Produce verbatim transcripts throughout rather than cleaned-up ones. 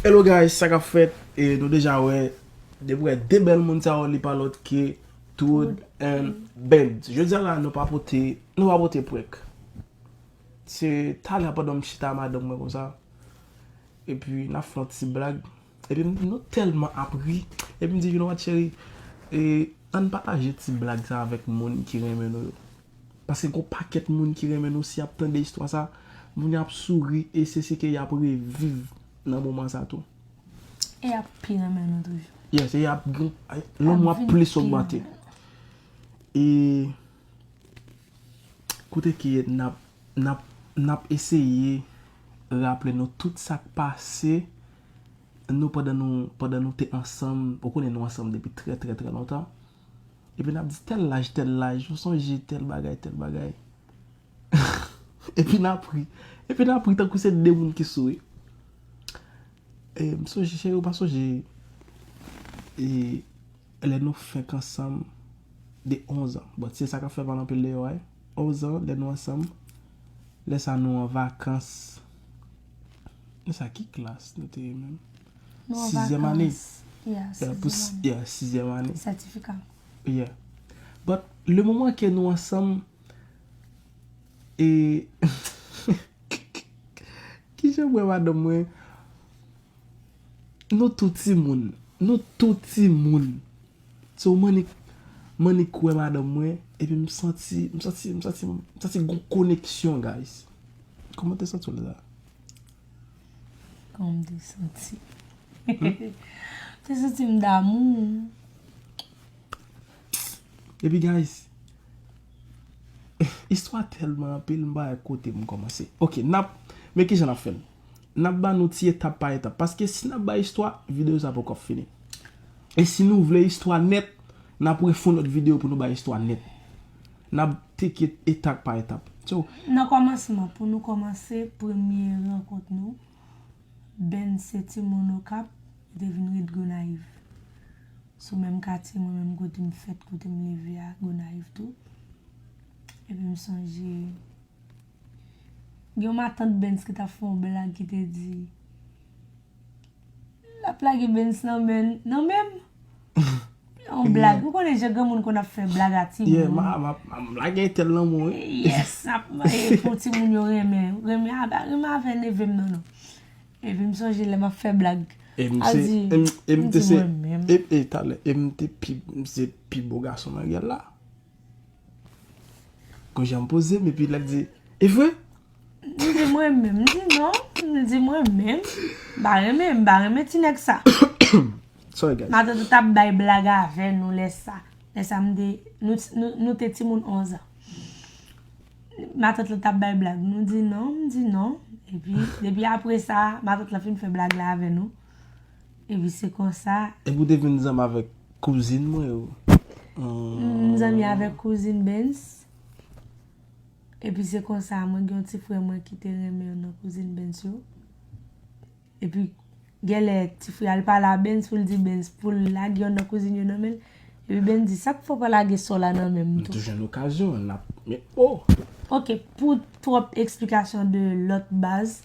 Hello guys, sa k ap fèt? E nou deja wè, depi wè de bèl moun sa yo, li pa lòt ke Tood and Benz. Jodi a la, nou pa pote, nou pa pote prank. Se talè pandan m chita madanm mwen konsa. Epi n ap fè yon ti blag. Epi m, nou tèlman ap ri. Epi m di, you know what, cheri? E, ann pataje ti blag sa avèk moun ki renmen nou yo. Paske gon pakèt moun ki renmen nou, si y ap tande istwa sa, moun y ap souri e se, se ke y ap reviv nan moman sa tou. E y ap pi renmen nou toujou. Yes, e y ap gen, lanmou ap plis ogmante. E kote ki n ap, n ap, n ap eseye raple nou tout sa k pase nou pandan nou, pandan nou te ansanm, ou konnen nou ansanm depi trè, trè, trè lontan. Epi n ap di tèl laj, tèl laj, ou sonje tèl bagay, tèl bagay. Epi n ap ri. Epi n ap ri tankou se de moun ki sou wi. E, m sonje, cheri, ou pa sonje, e, lè nou fenk ansanm de onz an. Bon, se sa k ap fè pale anpil de yo, wi. Onz an, lè nou ansanm, lè sa nou an vakans. Lè sa ki klas nou te ye menm? Nou an vakans. Sizyèm ane. Yeah, sizyèm ane. Yeah, sizyèm ane. Sètifika. Yeah. But, le moman ke nou ansanm, e, kijan m wè madanm mwen? Nou tou timoun. Nou tou timoun. So, m annik, m annik wè madanm mwen, epi m santi, m santi, m santi, m santi gon koneksyon, guys. Kòman w te santi w la? Kòman m te santi? M te santi m damou. Epi, guys, istwa tèlman anpil, m pa wè kote m kòmanse. Ok, n ap, men kijan n ap fè l? N ap ba nou ti etap pa etap. Paske si n ap bay istwa, videyo sa poko ap fini. E si nou vle istwa nèt, n ap refè yon lòt videyo pou nou bay istwa nèt. N ap take it etap pa etap. So, nan kòmansman, pou nou kòmanse premye rankont nou, Benz se timoun Okap, li te vin ret Gonayiv. Sou menm katye, mwen menm kote m fèt, kote m leve a, Gonayiv tou. Epi m sonje, gen yon matant Benz ki t ap fè yon blag ki te di, l ap lage Benz nan men, nan men m. Yon blag. Ou konnen jan granmoun konn ap fè blag a timoun. Yeah, m a, m a, m a lage entèl nan men w, wi. Yes, m ap maye pou timoun yo renmen. Renmen a, pa renmen avè neve m, non, non. Epi m sonje lè m ap fè blag. E m se, e m, e m te se, e, e talè, e m te pi, m se pi bo gason nan riyèl la. Gon jan m poze m, epi lè l di, e vre? M di mwen menm, m di non, m di mwen menm, m pa renmen, m pa renmen ti nèg sa. Sorry, guys. Matant t ap bay blag avè nou lè sa. Lè sa m te, nou, nou, nou te timoun onz an. Matant la t ap bay blag. Nou di non, m di non. Epi, depi apre sa, matant la fin fè blag la avè nou. Epi se konsa. Epi w te vin zanmi avèk kouzin mwen yo. M zanmi avèk kouzin Benz. Epi se konsa, mwen gen yon ti frè mwen ki te renmen youn nan kouzin Benz yo. Epi, genlè, ti frè a l pale a Benz pou l di Benz pou l lage youn nan kouzin yo nan men l. Epi Benz di, sa k fè w pa lage sè w la nan men m tou? M tou jwenn okazyon, n ap, men, oh! Ok, pou twòp eksplikasyon de lòt baz,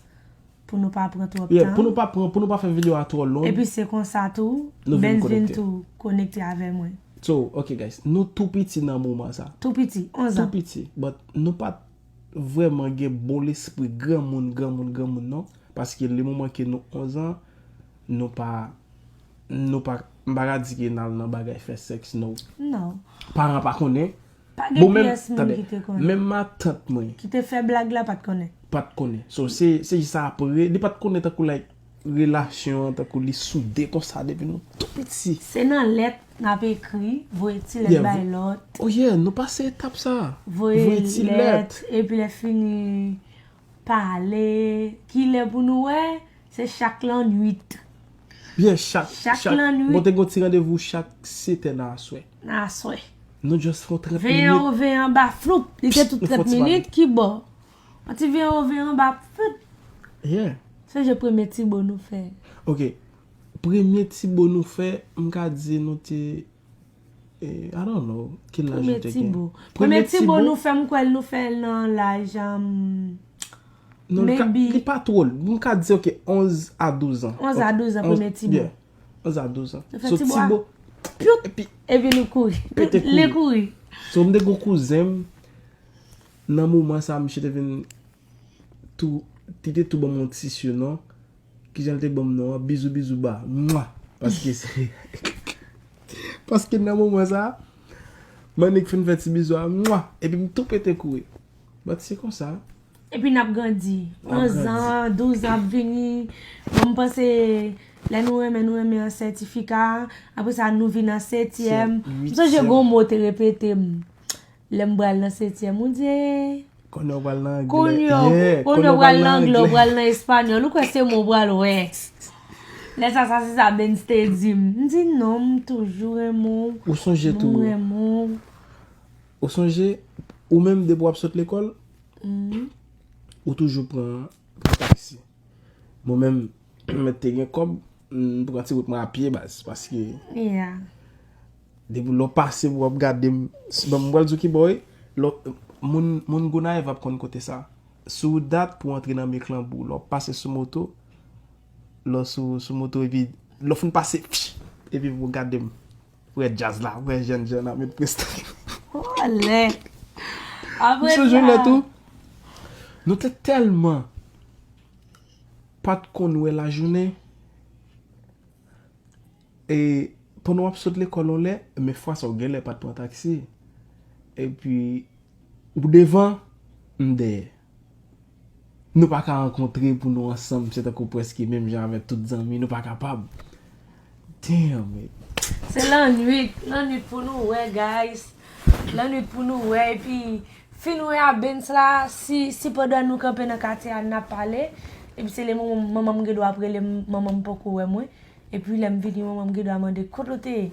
pou nou pa pran twòp tan. Yeah, pou nou pa pran, pou nou pa fè videyo a twò long. Epi se konsa tou, Benz vin tou konekte avè mwen. So, ok, guys, nou tou piti nan moman sa. Tou piti, onz an. Tou piti, but nou pa t vrèman gen bon lespri granmoun, granmoun, granmoun, non. Paske le moman ke nou onz an, nou pa, nou pa, m pa ka di ke n al nan bagay fè sèks, no. Non. Paran pa konnen. Pa gen pyès moun ki te konnen. Menm matant mwen. Ki te fè blag la pa t konnen. Pa t konnen. So, se, se jis apre, li pa t konnen tankou, like, relasyon an, tankou li soude konsa depi nou tou piti. Se nan lèt n ap ekri, voye ti lèt bay lòt. Oh yeah, nou pase etap sa. Voye ti lèt, epi lè fini, pale. Kilè pou nou wè? Se chak lannwit. Yeah, chak, chak lannwit. Bon, te gon ti randevou chak sèt è nan aswè. Nan aswè. Nou just fè trant minit. Veye anwo, veye anba, floup. Li te tout trant minit, ki bò? Yon ti veye anwo, veye anba, floup. Yeah. Sonje premye ti bo nou fè. Ok. Premye ti bo nou fè, m ka di nou te E, I don't know, ki laj ou te gen? Premye ti bo. Premye ti bo nou fè, m kwè nou fè l nan laj, um, Non, li ka- Maybe. Li pa twò. M ka di, ok, onz a douz an. Onz a douz an, Onz- premye ti bo. Yeah. Onz a douz an. Yo fè So, ti ti bo a- bo. Pyoup! Epi, Epi li kouri. Pete Li kouri. Kouri. So, m te gon kouzen m, nan moman sa, misye te vin tou, li te tou ban m yon ti surnom. Kijan l te ban m non an? Bizou, bizou, ba. Mwa! Paske se... Paske nan moman sa, Manik fin fè ti bizou a, mwa! Epi m tou pete kouri. But se konsa. Epi n ap grandi. N ap Onz grandi. an, douz an ap vini. Bon, m panse lè nou renmen, nou renmen an sètifika. Apre sa, nou vin an setyèm. Se M sonje uityèm. gon mo te repete m. Lè m pral nan setyèm, ou di, Kounye w pral nan anglè. Kounye w, Yeah, kounye w pral nan anglè, w pral nan espanyòl, ou kwè se mwen w pral wè. Lè sa, sa se sa Bens te di m. M di non, m toujou renmen w. Ou sonje M tou. renmen w. Ou sonje, ou menm depi w ap sot lekòl, Mhm. ou toujou pran, pran taksi. Mwen menm, mwen te gen kòb, m pran ti wout mwen a pye baz, paske Yeah. depi lè w pase pou w ap gade m, s- bon, m pral di w ki bò, wi, lè w- moun, moun Gonayiv ap konn kote sa. Sou dat pou antre nan Meklanbou, lè w pase sou moto, lè w sou, sou moto, epi lè w fin pase, epi pou w gade m. Ou wè djaz la, ou wè jèn jèn ap met presta. Olè. M sonje lè tou, nou te tèlman pa t konn wè lajounen. E pandan w ap sot lekòl yon lè, men fwa sa w genlè pa t pran taksi. Epi, ou devan, m dèyè. Nou pa ka rankontre pou nou ansanm, se tankou prèske menm jan avèk tout zanmi, nou pa kapab. Damn it. Se lannwit, lannwit pou nou wè, guys. Lannwit pou nou wè, epi fin wè a Bens la, si, si pandan nou kanpe nan katye a, n ap pale, epi se lè manman manman m gen dwa ap rele m, manman m poko wè mwen, epi lè m vini, manman m gen dwa mande, "Kote w te ye?"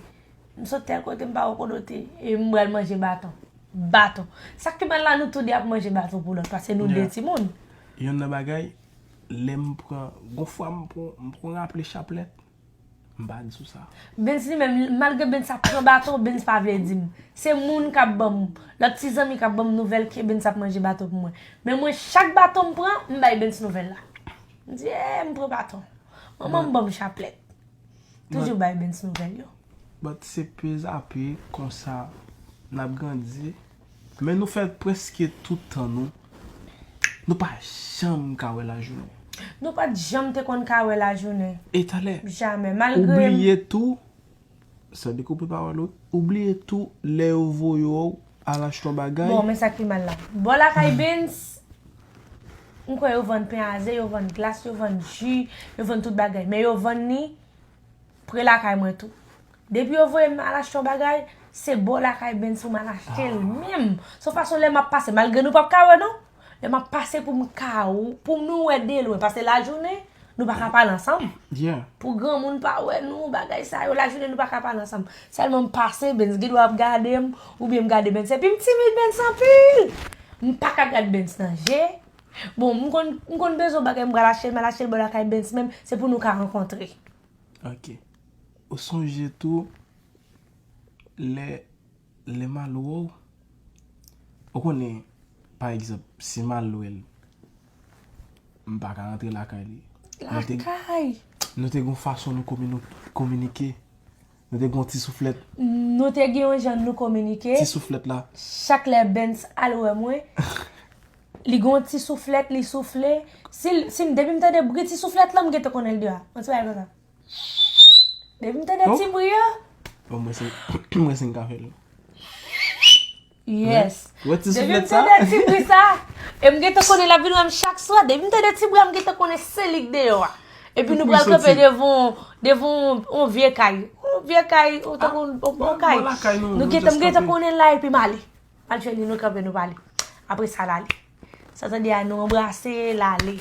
M sot tèl kote, m pa wè kote w te ye. E m pral manje baton. Baton. Sa k pi mal la, nou tou de ap manje baton pou lòt, paske nou de Yeah. timoun. Yonn nan bagay, lè m pran, gon fwa m pran, m pran raple chaplèt, m pa di sou sa. Bens li menm, malgre Bens ap pran baton, Bens pa vle di m. Se moun k ap ban m, lòt ti zanmi k ap ban m nouvèl ke Bens ap manje baton pou mwen. Men mwen, chak baton m pran, m bay Bens nouvèl la. M di, "Eh, m pran baton." Manman m ban m chaplèt. Toujou bay Bens nouvèl yo. But se peze ape konsa n ap grandi. Men nou fè prèske tout tan nou, nou pa janm ka wè lajounen. Nou pa t janm te konn ka wè lajounen. E talè, Jamè. Malgre ou bliye tou, san dekoupe pawòl ou, ou bliye tou lè yo voye w al achte yon bagay. Bon, men sa ki mal la. Bò lakay Bens, m kwè yo vann pen a ze, yo vann glas, yo vann ji, yo vann tout bagay. Men yo vann ni pre lakay mwen tou. Depi yo voye m al achte yon bagay, se bò lakay Bens pou m al achte l menm. Se yon fason lè m ap pase, malgre nou p ap ka wè non, lè m ap pase pou m ka, pou nou wè de lwen, paske lajounen, nou pa ka pale ansanm. Yeah. Pou granmoun pa wè nou, bagay sa yo, lajounen nou pa ka pale ansanm. Sèlman m pase, Bens gen dwa ap gade m, oubyen m gade Bens, epi m timid Bens anpil. M pa ka gad Bens nan je. Bon, m konn, m konn bezwen bagay, m pral achte l, m al achte l bò lakay Bens menm, se pou nou ka rankontre. Ok. Ou sonje tou, lè, lè Malo wè w, ou konnen, pa egzanp, si Malo wè l, m pa ka rantre lakay li. Nou te, Lakay. nou te gon fason nou komino-, kominike. Nou te gon ti souflèt. Nou te gen yon jan nou kominike. Ti souflèt la. Chak lè Bens al wè mwen, li gon ti souflèt, li soufle. Si, si m, depi m tande bri ti souflèt la, m gentan konnen l deyò. Yon ti bagay konsa. Depi m tande Oh. Ti bri a. Bon, mwen se, mwen se m ka fè l. Yes. Wè ti Depi m souflèt sa? Tande Ti bri sa, e m gentan konnen l ap vin wè m chak swa. Depi m tande Ti bri a, m gentan konnen se li k deyò a. Epi nou Epi pral soti. Kanpe devan, devan yon vye kay. Yon vye kay, ou tankou yon, yon, yon kay. Bon, lakay nou, Nou nou gentan, just m gentan kanpe. Konnen l la epi m ale. M al jwenn li, nou kanpe, nou pale. Apre sa, l ale. Sa tande a, nou anbrase, l ale.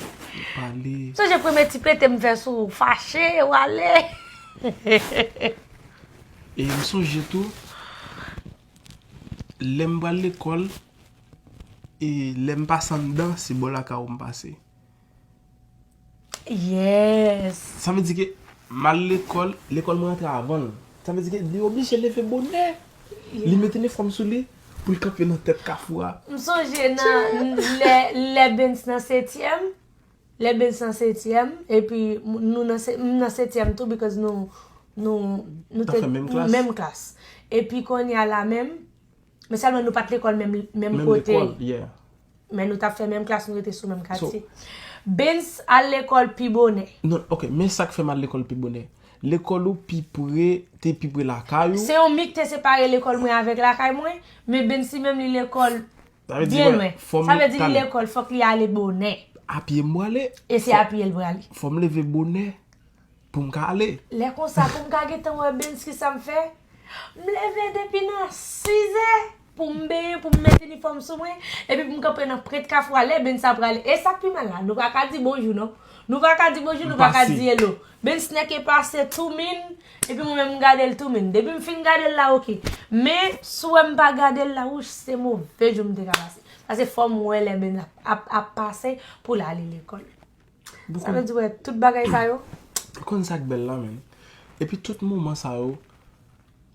Pale. Sonje premye ti pete m fè sou ou, fache, ou ale. E m sonje tou, lè m pral lekòl, e lè m pase anndan, se bò lakay ou m pase. Yes. Sa vle di ke m al lekòl, lekòl mwen antre avan l. Sa vle di ke li oblije leve bonè. Li met inifòm sou li pou l kanpe nan tèt kafou a. M sonje nan lè, lè Bens nan setyèm, Lè Bens nan setyèm, epi m- nou nan se- m nan setyèm tou, because nou nou nou T ap te fè menm klas. Menm klas. Epi kounye a la menm, men sèlman nou pa t lekòl menm menm Menm kote. Lekòl, yeah. Men nou t ap fè menm klas, nou rete sou menm katye. Bens al lekòl pi bonè. Non, ok, men sa k fè m al lekòl pi bonè. Lekòl ou pi pre, te pi pre lakay ou. Se yon mi k te separe lekòl mwen avèk lakay mwen, men Bens li menm li lekòl byen lwen. Sa vle di li lekòl, fòk li ale bonè. A pye m prale. E se a pye l prale. Fò m leve bonè pou m ka ale. Lè konsa, pou m ka gentan wè Bens ki sa m fè, m leve depi nan sizè pou m benyen, pou m met inifòm sou mwen, epi pou m kanpe nan pwent kafou a lè Bens ap prale. E sa k pi mal la, nou pa ka di bonjou non. Nou pa ka di bonjou, nou pa ka di hello. Bens nèk e pase tou min, epi mwen menm m gade l tou min. Depi m fin gade l la, ok. Men, si w wè m pa gade l la, wouch, se move jou m te ka pase. Paske fò m wè lè Bens ap, ap, ap pase pou l ale lekòl. Sa vle di, wè, tout bagay sa yo. Ou konn sa k bèl la, menm. Epi tout moman sa yo,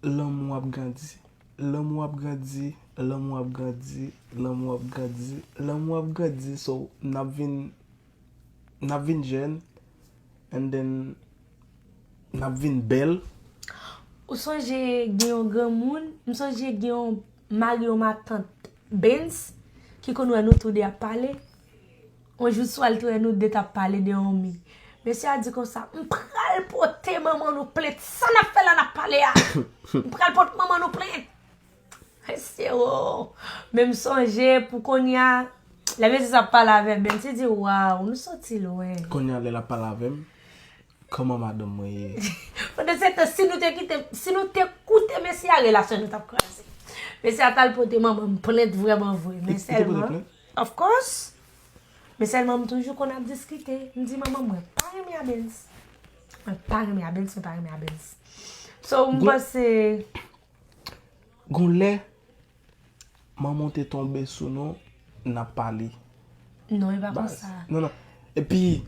lanmou ap grandi. Lanmou ap grandi, lanmou ap grandi, lanmou ap grandi, lanmou ap grandi, so, n ap vin, n ap vin jèn, and then, n ap vin bèl. Ou sonje gen yon granmoun, m sonje gen yon mari yon matant Bens, ki konn wè nou tou de ap pale. Yon jou swa l te wè nou de t ap pale de yon mi. Mesye a di konsa, m pral pote manman nou plent, sa n ap fè la n ap pale a. M pral pote manman nou plent. Mesye o. Men m sonje pou kounye a, lè mesye sa ap pale avè Bens, li di, waw, nou soti lwen. Kounye a lè l ap pale avè m, kòman madanm mwen ye? Pandansetan, si nou te kite, si nou te koute mesye a, relasyon nou t ap kraze. Mesye a t al pote manman m plent vrèman vre. Men sèlman, of course, men sèlman m toujou konn ap diskite. M di manman m, mwen pa renmen a Bens. Mwen pa renmen a Bens, mwen pa renmen a Bens. So, m panse. Gon lè, manman w te tonbe sou nou, n ap pale. Non, e pa konsa. Non, non. Epi,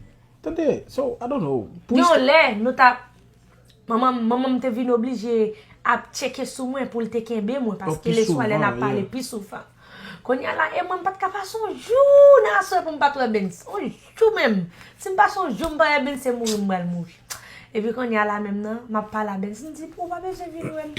tande, so, I don't know. Gen yon lè, nou t ap, manman m, manman m te vin oblije ap tcheke sou mwen pou l te kenbe mwen, paske leswa lè n ap pale pi souvan. Kounye a la, e mwen m pa t ka pase yon jou nan aswè pou m pa t wè Bens. Yon jou menm. Si m pase yon jou m pa wè Bens, se mouri m pral mouri. Epi kounye a la menm nan, m ap pale a Bens, m di, ou pa bezwen vin wè m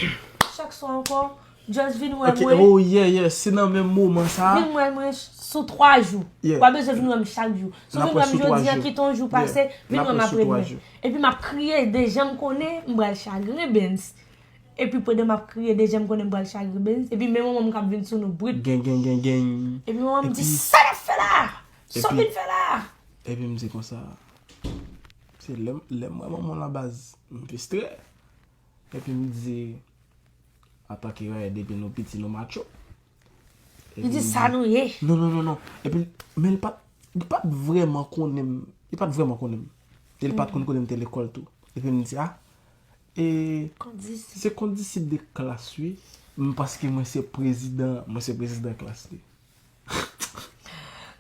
chak swa ankò. Just vin wè mwen. Oh yeah, yeah, se nan menm moman sa. Vin wè mwen sou twa jou. Ou pa bezwen vin wè m chak jou. Si w vin wè m jodi a, kite yon jou pase, vin wè m apre demen. Epi m ap kriye, deja m konnen m pral chagren Bens. Epi pandan m ap kriye, deja m konnen m pral chagren Bens. Epi men manman m k ap vin sou nou brit. Gen, gen, gen, gen. Epi manman m di, sa n ap fè la? Sa w vin fè la? Epi m di konsa, se lè m wè manman w la baz, m fistrè. Epi m di, antanke rayè, depi nou piti, nou matcho. Li di sa nou ye. Non, non, non, non. Epi, men li pa t, li pa t vrèman konnen m. Li pa t vrèman konnen m. E li pa t konn konnen m te lekòl tou. Epi m di, a, e, se kondisip de klas, wi. M, paske mwen se prezidan, mwen se prezidan klas li.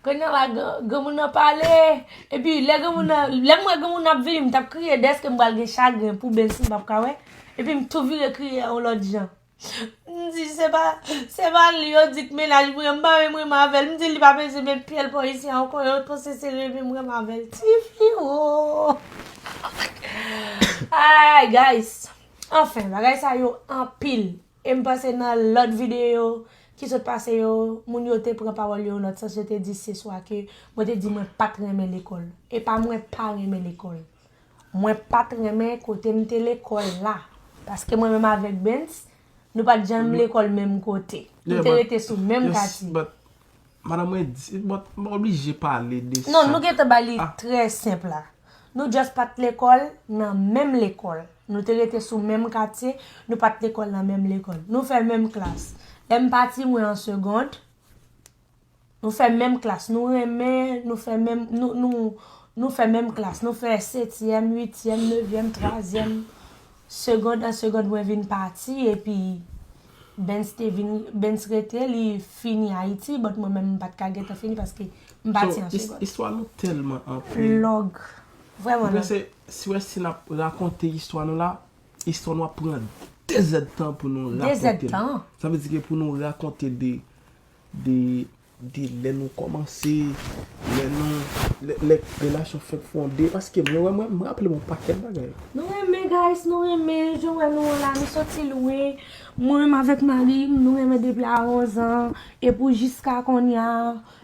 Kounye a la, granmoun nan pale. Epi lè granmoun nan, lè m wè granmoun nan ap vini, m t ap kriye dèske m pral gen chagren pou Bens m p ap ka wè. Epi m tou vire kriye yon lòt jan. M di, se pa, se pa li yo di k mennaj mwen, m pa menm renmen avè l. M di, li pa bezwen met pye l bò isi a ankò, yo panse se renmen m renmen avè l. Tifi, o. Ay, guys. Anfen, bagay sa yo anpil. E m panse nan lòt videyo ki sot pase yo, moun yo te pran pawòl yo yon lòt sans, yo te di se swa ke mwen te di mwen pa t renmen lekòl. E pa mwen pa renmen lekòl. Mwen pa t renmen kote m te lekòl la. Paske mwen menm avèk Bens, nou pa t janm lekòl menm kote. Nou te rete sou menm katye. Madanm mwen di, bon, m oblije pale de sa. Non, nou gentan ba li trè senp la. Nou just pa t lekòl nan menm lekòl. Nou te rete sou menm katye, nou pa t lekòl nan menm lekòl. Nou fè menm klas. Lè m pati, mwen an segond, nou fè menm klas. Nou renmen, nou fè menm, nou, nou, nou fè menm klas. Nou fè setyèm, uityèm, nevyèm, twazyèm. Segond an segond mwen vin pati, epi Bens te vin, Bens rete, li fini Ayiti, but mwen menm m pa t ka gentan fini paske m pati an segond. Istwa nou tèlman anpil. Lòg. Vrèman lòg. Si w wè si n ap rakonte istwa nou la, istwa nou ap pran de zèdtan pou nou rakonte l. De zèdtan. Sa vle di ke pou nou rakonte de, de de lè nou kòmanse, lè nou, lè, lè relasyon fèk fonde, paske mwen, mwen, mwen, mwen raple m yon pakèt bagay. Nou renmen, guys, nou renmen, jan w wè nou an la, nou soti lwen. Mwen menm avèk mari m, nou renmen depi a onz an, e pou jiska kounye a,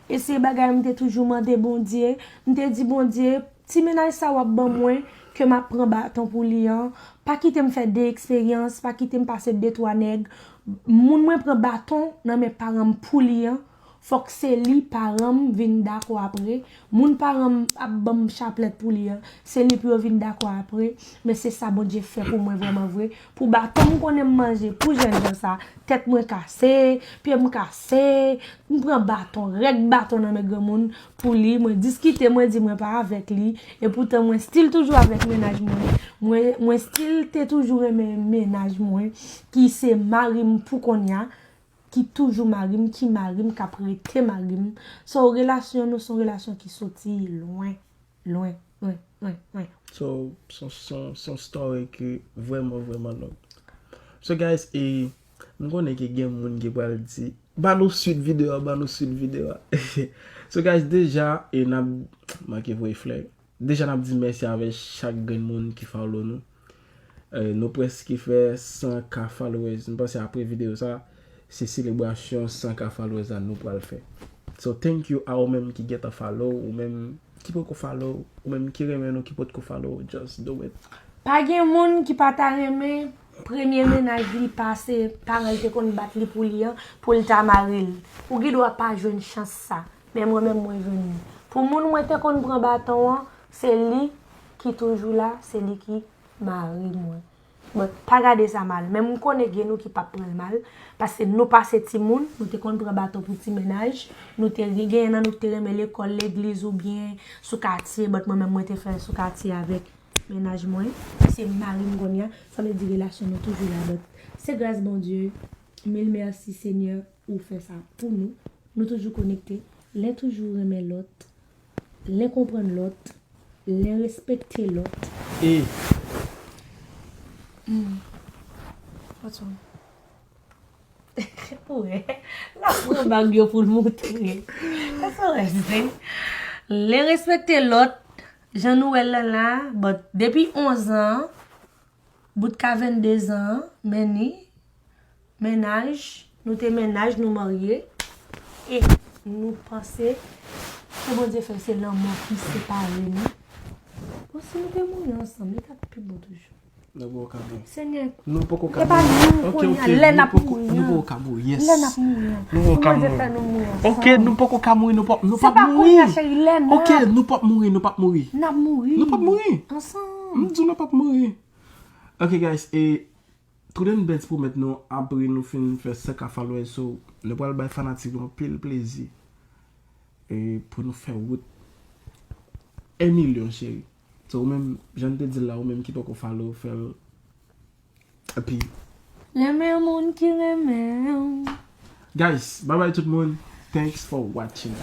e se bagay m te toujou mande Bondye. M te di Bondye, ti mennaj sa w ap ban mwen, ke m ap pran baton pou li an, pa kite m fè de eksperyans, pa kite m pase de twa nèg. Moun mwen pran baton nan men paran m pou li an, fòk se li paran m vin dakò apre. Moun paran m ap ban m chaplèt pou li an, se li pou yo vin dakò apre. Men se sa Bondye fè pou mwen vrèman vre. Pou baton m konnen m manje, pou jènjan sa, tèt mwen kase, pye m kase, m pran baton, rèd baton nan men granmoun pou li. Mwen diskite, mwen di mwen pa avèk li. E poutan mwen still toujou avèk mennaj mwen. Mwen, mwen still te toujou renmen mennaj mwen, ki se mari m pou kounye a, ki toujou mari m, ki mari m, k ap rete mari m. So, relasyon nou se yon relasyon ki soti lwen, lwen, lwen, lwen, lwen. So, se yon, se yon, se yon story ki vrèman, vrèman long. So, guys, e, m konnen ke gen moun ki pral di, "Ba nou swit videyo a, ba nou swit videyo a." So, guys, deja, e n ap, manke voye flè. Deja, n ap di mèsi avèk chak grenn moun ki follow nou. Eh, nou prèske fè san K followers. M panse apre videyo sa, se selebrasyon san K followers la nou pral fè. So, thank you a ou menm ki gentan follow, ou menm ki poko follow, ou menm ki renmen nou ki potko follow, just do it. Pa gen moun ki pa ta renmen premye mennaj li pase, paran l te konn bat li pou li an, pou l ta mari l. Ou gen dwa pa jwenn chans sa, men mwen menm mwen jwenn li. Pou moun mwen te konn pran baton an, se li ki toujou la, se li ki mari mwen. But pa gade sa mal. Men m konnen gen nou ki p ap pran l mal, paske nou pa se timoun, nou te konn pran baton pou ti mennaj, nou te gen, gen nan nou ki te renmen lekòl, legliz oubyen sou katye, but mwen menm mwen te fè l sou katye avèk mennaj mwen, se mari m kounye a, sa vle di relasyon nou toujou la, but se gras Bondye, mil mèsi Senyè, ou fè sa pou nou, nou toujou konekte, len toujou renmen lòt, len konprann lòt, len respekte lòt. E Hmm. What's wrong? Ou wè, l ap pran bag yo pou l moutre. That's what I say. Len respekte lòt, jan nou wè l la la, but depi onz an, bout ka venndezan an, men ni, mennaj, nou te mennaj, nou marye, e nou panse ke Bondye fè se lanmò ki separe nou. Bon, si nou te mouri ansanm, li t ap pi bon toujou. Nou poko ka mouri. Senyè, nou poko ka mouri. E pa nou kounye a, lè n ap mouri an. Nou poko ka mouri, yes. Lè n ap mouri an. Nou poko ka mouri. Bondye fè nou mouri ansanm. Ok, nou poko ka mouri, nou p ap, nou p ap mouri. Se pa kounye a, cheri, lè n ap. Ok, nou p ap mouri, nou p ap mouri. N ap mouri. Nou p ap mouri. Ansanm. M di w nou p ap mouri. Ok, guys, e Trudens Bands pwomèt nou, apre nou fin fè san K followers, so, nou pral bay fanatik nou anpil plezi. E pou nou fè wout en milyon, cheri. So, ou menm, jan n te di l la, ou menm ki poko follow, fè l. Epi renmen moun ki renmen w. Guys, bye bye tout moun. Thanks for watching.